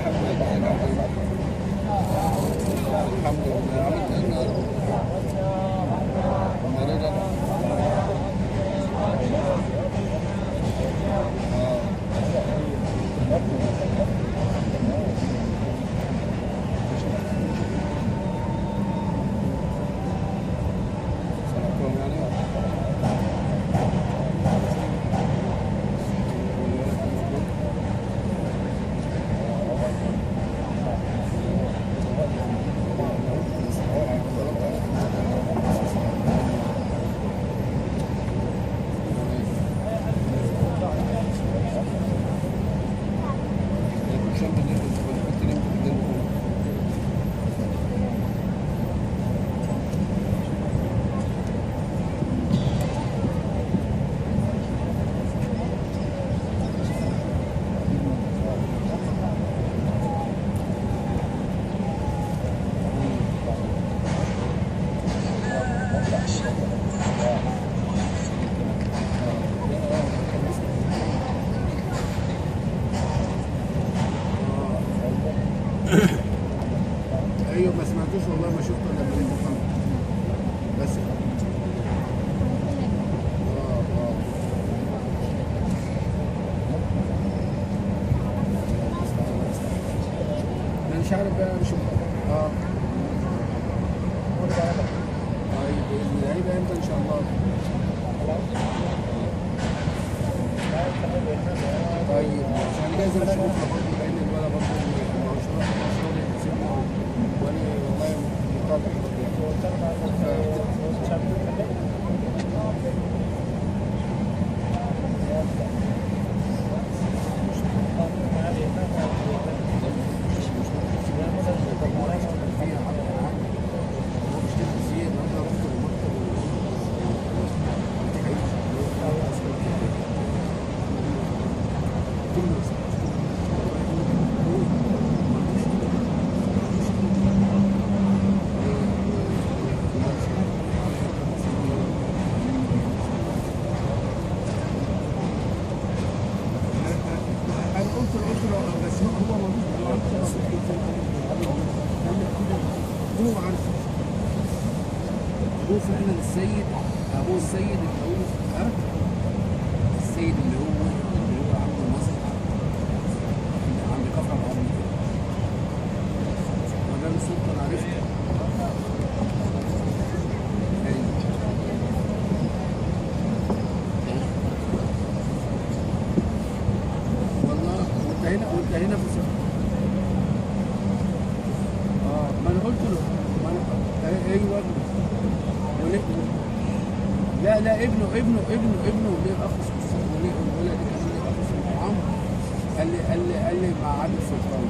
يا حبيبي؟ الحمد لله. عملت ايه النهارده؟ مريض انا؟ صلحتهم يعني؟ ايوه ما سمعتوش والله، ما شفته الا من محمد بس. انا مش عارف بقى امشي. طيب باذن الله هيبقى امتى ان شاء الله؟ طيب ماشي، انا جايز امشي بكره برضه، لان الولد برضه مش راضي يسيبني، وانا والله مطالع برضه يعني. هو عارفه، ابوه فعلا السيد، ابوه السيد اللي هو السيد اللي هو عنده مزرعة عند كفر العظيم كده، وده السلطان عرفته. ايوه والله. وانت هنا، وانت هنا في السفر. ما انا قلت له، ما انا ايوه ابنه. لا لا ابنه ابنه ابنه ابنه ليه اخ اسمه، وليه الولد كمان ليه اخ اسمه عمرو. قال لي مع عادل سلطان.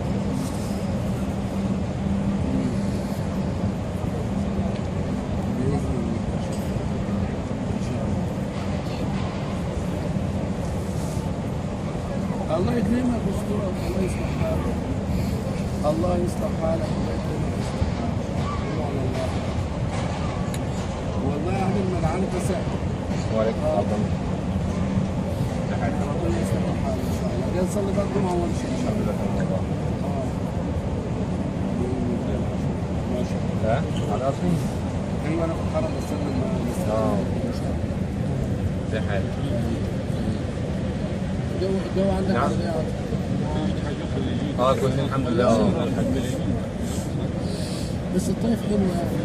باذن الله ان شاء الله. الله يكرمك ويسترك، الله يصلح حالك، الله يصلح حالك، الله يكرمك ويصلح حالك. على الله والله يا عادل ما انا عارف، بس وعليكم السلام. ربنا يصلح الحال ان شاء الله. جاي نصلي بقى الجمعة وامشي ان شاء الله. ماشي. ها؟ على اصلي؟ ايوه انا في الحرم بس انا لسه. زي حالك. الجو عندك عامل ايه يا عادل؟ كويسين الحمد لله. بس الطيف حلو يعني.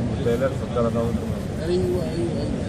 والدلال في الدرجة. ايوه ايوه ايوه.